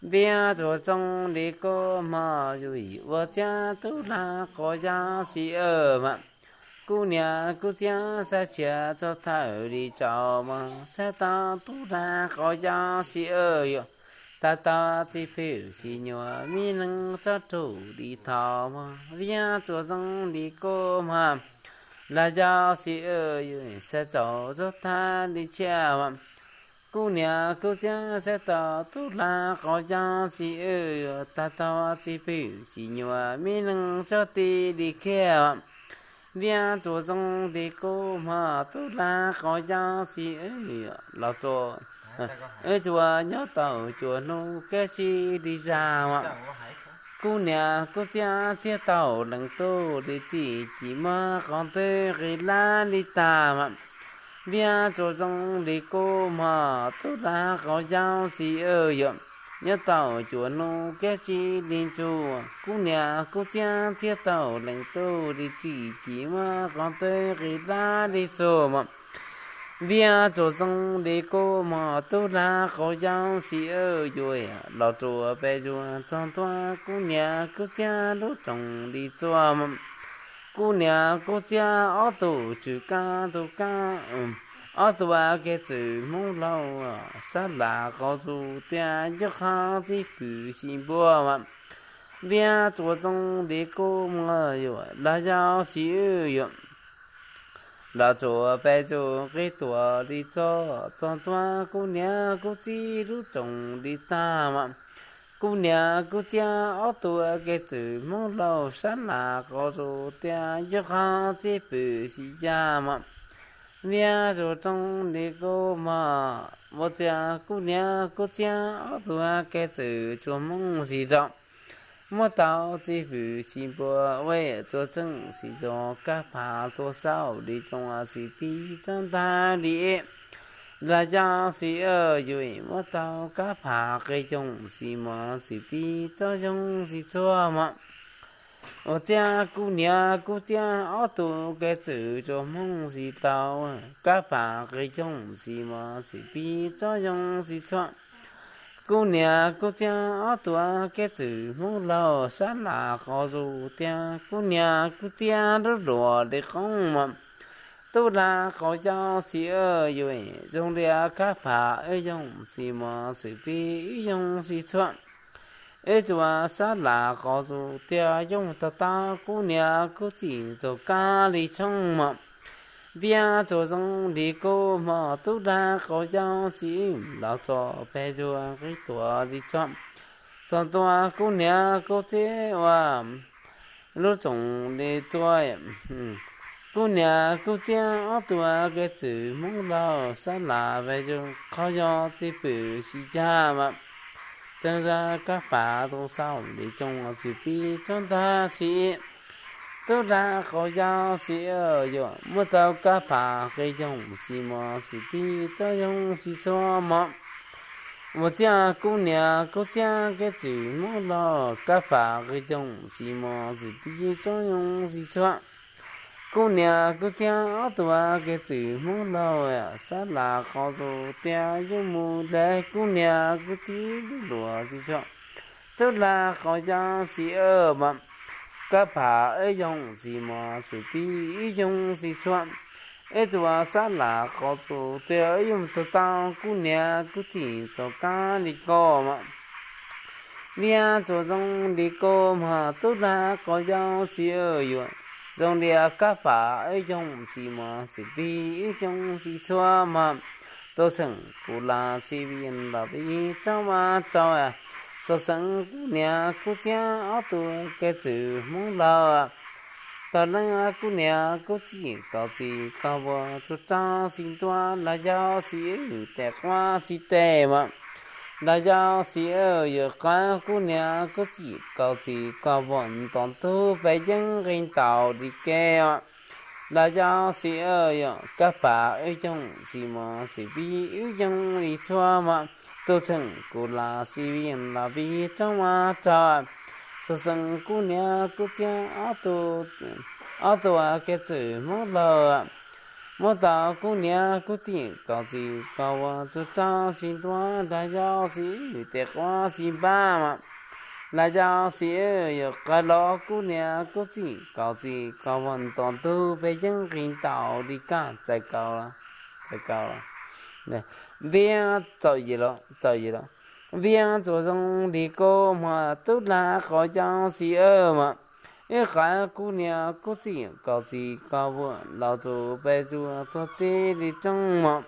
Viab tsuas zoo li kub hmo, yus ua txiab tub lag qos yau xis awj mas, kuv niam kuv txiab xav tshiav txog thawj li tsaus mas, xav tau tub lag qos yau xis awj yuav, tag tau txiv pwm xis nyuam, me neeg tsob rug li thaum mas, viab tsuas zoo li kub hmo, lag yau xis awj yuav, xav tsaus txog thawj li tsiaj mas, kuv niam kuv txiab xav tau tub lag qos yau xis awj yuav, tag tau txiv pwm xis nyuam, me neeg tsob ti li khiaj, viab tsuas zoo li kub hmo, tub lag qos yau xis awj yuav, los tsuas, wb tsuas nyob tau cuaj hnub kab tsib li zag mas, kuv niam kuv txiab txiab tau leej tub li txij, tsis muaj qhov twg qis lab li tag mas, viab tsuas zoo li kub hmo, tub lag qos yau xis awj yuav, nyob tau cuaj hnub kab tsib li ntsug, kuv niam kuv txiab txiab tau leej tub li txij, tsis muaj qhov twg qis lab li txuag mas, viab tsuas zoo li kub hmo, tub lag qos yau xis awj yuav, los tsuas pes zuag txog ntua kuv niam kuv txiab lub rooj li txuag mas, kuv niam kuv txiab ob tug tswv kab tug kab, ob tug kev txwm Hmoob laus, sab lam qos zus tias yog qhov txiv pwm xis npua mas, viab tsuas zoo li kub hmo, yuav lag yau xis awj yuav, los tsuas pes zuag qis tuam li txog, txog ntua kuv niam kuv txiab lub rooj li tag mas, kuv niam kuv txiab ob tug kev txwm Hmoob laus, sab lam qos zus tias yog qhov txiv pwm xis yag mas, viab tsuas zoo li kub hmo, ua txiag kuv niam kuv txiab ob tug kev txwm tsuas Hmoob xis rau, muab tau txiv pwm xis npua, ua tsuas tseem xis zoo, kab pham tuaj xauj li tsoom xis pib tsob ntag li, lag yau xis awj yuav, muab tau kab pham qis yoog xis mos, xis pib tsob yoog xis txhuaj mas, ua txiag kuv niam kuv txiab ob tug kev txwm tsuas Hmoob xis rau, kab pham qis yoog xis mos, xis pib tsob yoog xis txhuaj, kuv niam kuv txiab ob tug kev txwm Hmoob laus, sab lam qos zus tias kuv niam kuv txiab lub luam li qoob mas, tub lag qos yau xis awj yuav, zoo li kab pham wb yoog xis mos, xis pib wb yoog xis txhuaj, wb tsuas sab lam qos zus tias yoog tau tau kuv niam kuv txiv txoj kab li tshooj mas, viab tsuas zoo li kub hmo, tub lag qos yau xis awj, los txog pes zuag qis tuam li txog, txog ntua kuv niam kuv txiab ua lub rooj li txuag, kuv niam kuv txiab ob tug kev txwm Hmoob laus, sab lam pes zuag qhov yog txiv pwm xis yag mas, tseem zaj kab pham tuaj xauj li tsoom xis pib tsob ntag li, tub lag qos yau xis awj yuav, muab tau kab pham qis yoog xis mos, xis pib tsob yoog xis txhuaj mas, ua txiag kuv niam kuv txiab kev txwm Hmoob laus, kab pham qis yoog xis mos, xis pib tsob yoog xis txhuaj, kuv niam kuv txiab ob tug kev txwm Hmoob laus, sab lam qos zus tias yuav mus le kuv niam kuv txiv lub luam xis txhuaj, tub lag qos yau xis awj mas, kab pham wb yoog xis mos, xis pib wb yoog xis txhuaj, wb tsuas sab lam qos zus tias yuav mus tau tau kuv niam kuv txiv txoj kab li koj mas, viab tsuas zoo li kub hmo, tub lag qos yau xis awj yuav, zoo li kab pham wb yoog xis mos, xis pib wb yoog xis txhuaj mas, tuaj txheem kuv lam xis vij los vij tsob vaj rau, xov xeem kuv niam kuv txiab ob tug kev txwm Hmoob laus, tog leej kuv niam kuv txiv kaus txiv kaus vos tsuas rau xis ntua, los yau xis awj tes quaj xis tes mas, los yau xis awj yuav, qhov kuv niam kuv txiv kaus txiv kaus vos nto ntug pes yeeb nqis ntaus li ke, los yau xis awj yuav, kab pham wb yoog xis mos, xis pib wb yoog li txhuaj mas, tuaj txheem kuv lam xis vij los vij tsob vaj rau, xov xeem kuv niam kuv txiab ob tug, ob tug kev txwm Hmoob laus, Muab tau kuv niam kuv txiv kaus txiv kaus vos tsuas rau tsis ntuav, lag yau xis wb tes quav tsis npab mas, lag yau xis wb yuav qawv los kuv niam kuv txiv kaus txiv kaus vos ntom ntug peb yeeb nqis ntaus li kaj txais kaus, txais kaus. Viab txaus yim los txaus yim los, Viab tsuas zoo li kub hmo, tub lag qhov yau xis wb mas, wb qawv kuv niam kuv txiv kaus txiv kaus vos los tsuas peb tsuas txog tib li tsoob mas,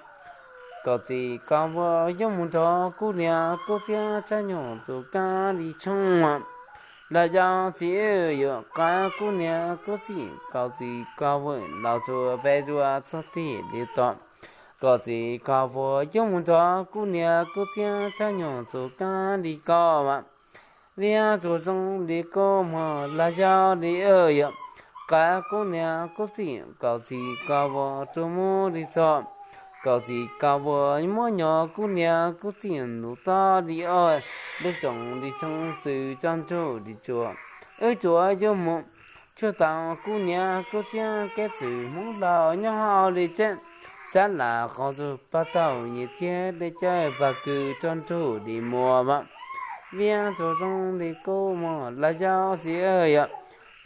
kaus txiv kaus vos yuav mus nrog kuv niam kuv txiv tshab nyuag txuas kab li tsoob mas, lag yau xis wb yuav qawv kuv niam kuv txiv kaus txiv kaus vos los tsuas peb tsuas txog tib li tod, kaus txiv kaus vos yuav mus nrog kuv niam kuv txiv tshab nyuag txuas kab li koj mas, Viab tsuas zoo li kub hmo, lag yau li wb yuav qawv kuv niam kuv txiv kaus txiv kaus vos rua mus li txog, kaus txiv kaus vos muab nyo kuv niam kuv txiv ntuv tob li ob, lub tsoom li tsoob txwv tsob ntsuj li tsuas, wb tsuas yuav mus tshuaj tau kuv niam kuv txiv kev txwv Hmoob laus nyob hauv li tsev, sab las qhov txus pab tau nyias txiag dej cawj pab kwv rau nrug li muas mas, Viab tsuas zoo li kub hmo, lag yau xis wb yuav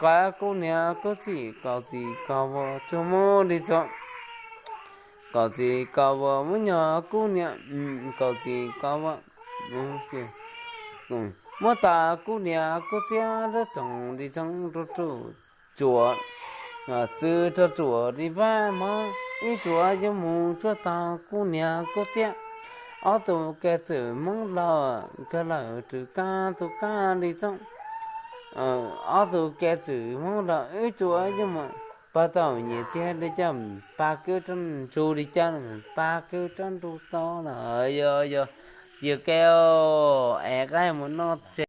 qawv kuv niam kuv txiv kaus txiv kaus vos rua mus li txog, kaus txiv kaus vos muab nyo kuv niam, kaus txiv kaus vos muab tas kuv niam kuv txiv lub tsoom li tsoob rua ruam tsuas, txwv rua ruam li pab hmab, wb tsuas yuav mus tshuaj tau kuv niam kuv txiv ob tug kev txwv Hmoob laus, kawg lawm rwv kab tug kab li txoob, ob tug kev txwv Hmoob laus wb tsuas yuav mus pab tau nyias txiag dej cawj pab kwv rau nrug li cas, pab kwv rau nrug tod lawm yog yog, yog kev es qaib mus noj tsev.